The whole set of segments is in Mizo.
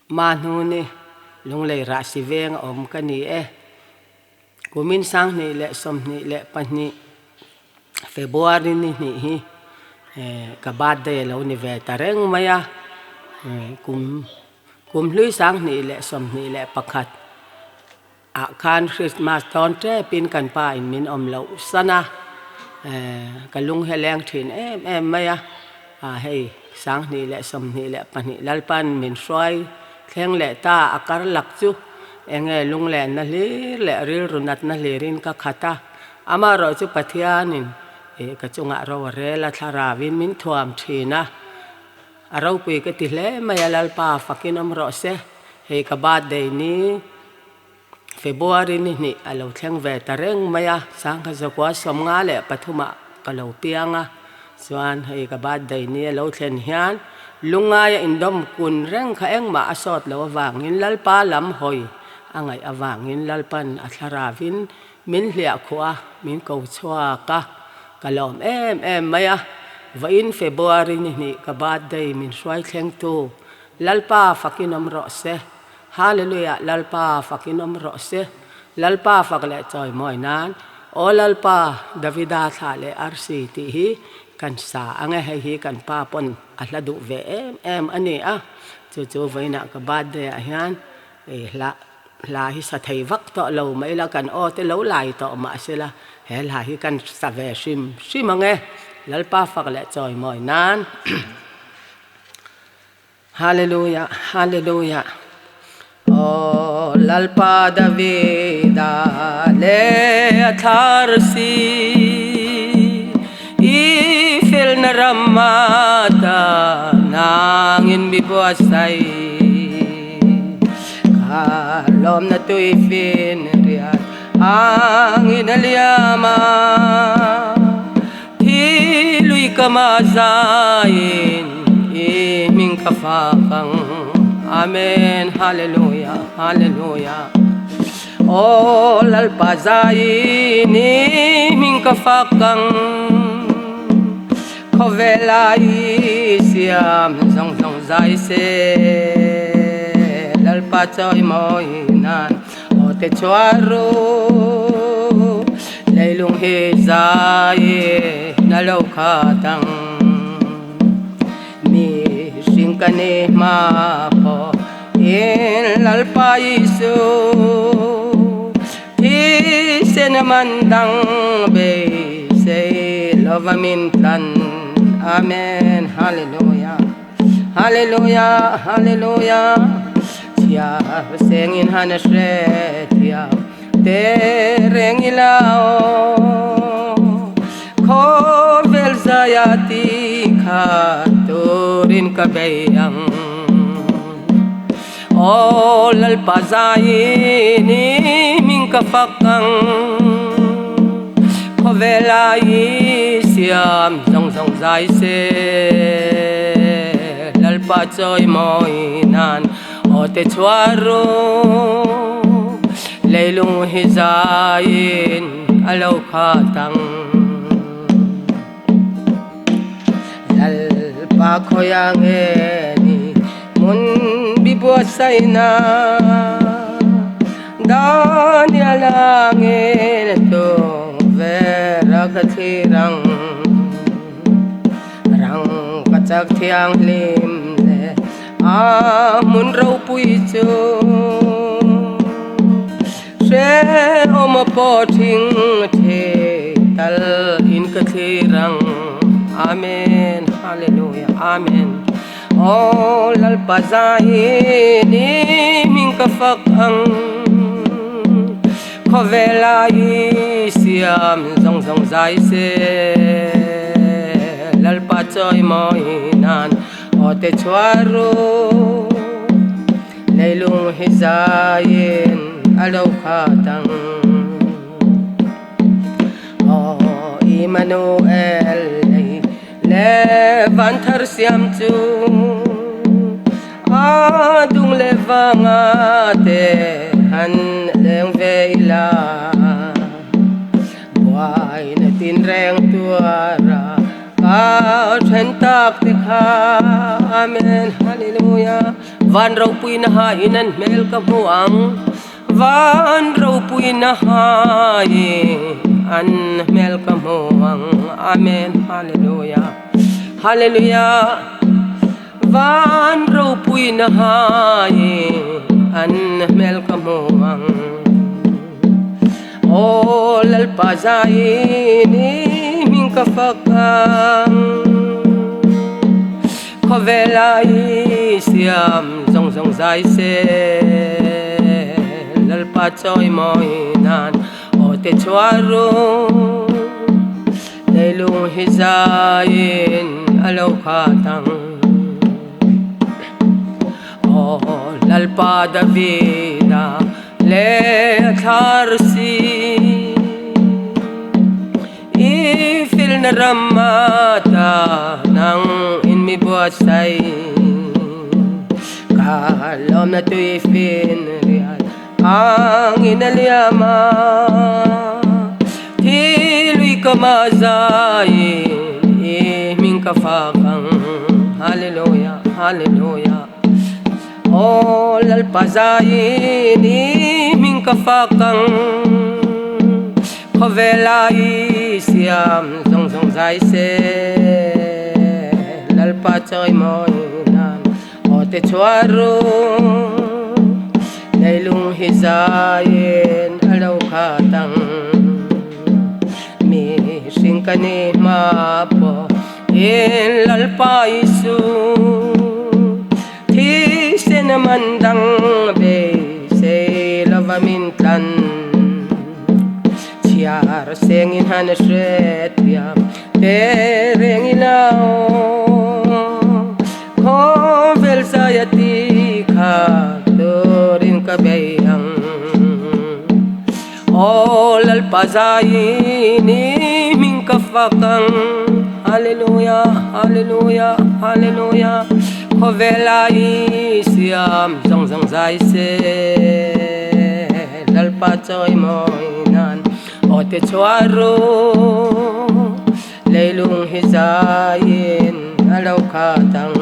Mahnuni Lunglei Rahsi veng a awm ka ni e. Kumin 2022 February ni hnih hi ka birthday a lo ni ve ta reng mai a, kum kum hlui 2021 ah khan Christmas dawn tepin kan pa in min awm loh san a, ka lung hi a leng thin em em mai a, hei 2022 Lalpan min hruai thleng leh ta a kar lak chu enge lunglenna hlir leh rilru natna hlirin ka khat a, Amaherawh chu Pathianin ka chungah ro a rel a, thlarauin min thuam thin a, a ropui ka ti hle mai a, Lalpa fakin awm rawh se, hei ka birthday ni February ni hnih a lo thleng ve ta reng mai a, 1953 ah ka lo piang a, chuan hei ka birthday ni a lo thlen hian lungngaia indawm kun reng kha engmah a sawt lo avangin Lalpa lam hawi a ngaih avangin Lalpan a thlarauin Min hliah khuh a, min ko chhuak a, ka lawm em em mai a. Vawiin February ni hnih ka birthday min hruai thlengtu Lalpa fakin awm rawh se. Hallelujah Lalpa fakin awm rawh se. Lalpa fak leh chawi mawi nan Aw Lalpa Davida thlah leh arsi tih hi kan sa ang e, hei hi kan pa pawn a hla duh ve em em a ni a, chu chu vawiinah ka birthday ah hian hla Hla hi sa thei vak tawh lo mai la, kan aw te lo lai tawh mah se la, he hla hi kan sa ve hrim hrim ang e, Lalpa fak leh chawi mawi nan. Hallelujah, Hallelujah. Aw Lalpa Davida leh a thlar si, i felna ram ata nangin mi buatsaih. Kha lawmna tui fin riat angin a liam a, thi lui ka mah zaiin i hming ka fak ang. Amen Hallelujah Hallelujah Aw Lalpa zaiin i hming ka fak ang. Khawvela i siam zawng zawng zai se, Lalpa chawi mawi nan aw te chhuah ru. Leilung hi zai na lo khat ang, mi hring ka ni hma pawh in Lalpa Isu Thisen a man dang beisei lova min tlan. Amen Hallelujah Hallelujah Hallelujah Chhiar sengin han a hre thiam te reng ila aw Khawvel zaia ti khat turin ka bei ang. Aw Lalpa zaiin i hming ka fak ang, Khawvela i siam zawng zawng zai se. Lalpa chawi mawi nan aw te chhuah ru, Leilung hi zaiin a lo khat ang. Lalpa khawiah nge ni hmun bi buatsaihna Daniel a ngen tung ver a ka thlir ang Rang ka chak thianghlim leh a hmun ropui chu Hrehawm a pawh thing thei tal in ka thlir ang. Amen Hallelujah Amen Aw Lalpa zaiin i hming ka fak ang Khawvela i siam zawng zawng zai se Lalpa chawi mawi nan aw te chhuah ru. Leilung hi zaiin a lo khat ang. Aw Immanuel lei leh van thar siam chu a dung leh vanga te han leng ve ila. Buaina tinreng tuara ka then tak te kha. Amen Hallelujah. Hallelujah Van ropuina hain an hmel ka hmu ang Van ropuina hain an hmel ka hmu ang Amen Hallelujah Hallelujah Van ropuina hain an hmel ka hmu ang Aw Lalpa zaiin i hming ka fak ang Khawvela i siam zawng zawng zai se Lalpa chawimawi nan aw te chhuah ru Leilung hi zaiin a lo khat ang. Aw Lalpa Davida leh a thlar si I filna ram ata nang in mi buatsaih Ka lawmna tui fin riat Angin a liam a, thi lui ka mah zaiin i hming ka fak ang. Hallelujah, Hallelujah. Aw Lalpa zaiin i hming ka fak ang. Khawvela i siam zawng zawng zai se. Lalpa chawimawi nan Aw te chhuah ru, leilung hi zaiin a lo khat ang. Mihring ka ni hma pawh in Lalpa Isu, thisen a man dang beisei lova min tlan. Chhiar sengin han hrethiam te reng ila aw. Khawvel zaia ti kha turin ka bei ang. Aw Lalpa zaiin i hming ka fak ang. Hallelujah, Hallelujah, Hallelujah. Khawvela i siam zawng zawng zai se. Lalpa chawimawi nan aw te chhuah ru. Leilung hi zaiin a lo khat ang.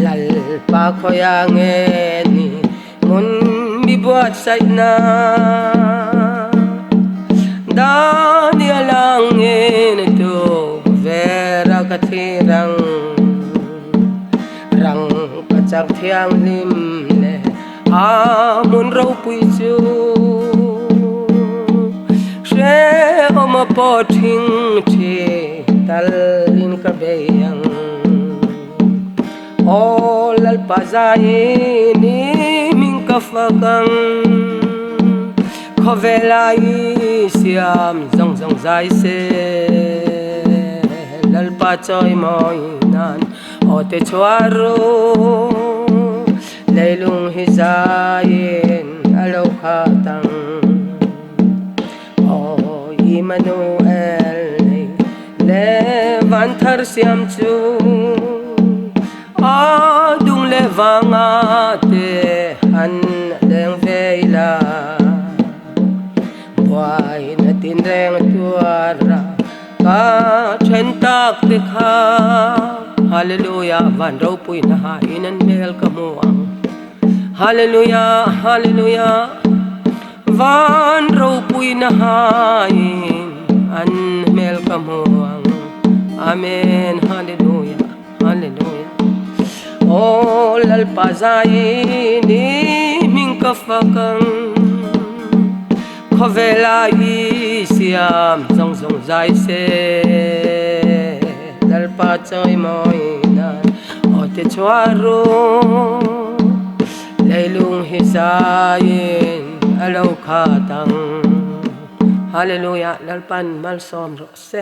Lalpa khawiah nge ni hmun mi buatsaihna Daniel angin tukverh ka thlir ang. Rangkachak thianghlim leh A hmun ropui chu hrehawm a pawh thing thi tal in ka bei ang. Aw Lalpa zaiin i hming ka fak ang. Khawvela i siam zawng zawng zai se. Lalpa chawimawi nan aw te chhuah ru. Leilung hi zaiin a lo khat ang. Aw Immanuel nei leh van thar siam chu a dung leh vanga te han leng ve ila. Buaina tinreng tuara Ka then tak te kha Hallelujah van ropui na ha in an hmel ka hmu ang Hallelujah Hallelujah van ropui na ha in an hmel ka hmu ang Amen Hallelujah Hallelujah Aw Lalpa zaiin i hming ka fak ang. Khawvela i siam zawng zawng zai se Lalpa chawimawi nan aw te chhuah ru Leilung hi zaiin a lo khat ang Hallelujah Lalpan malsawm rawh se.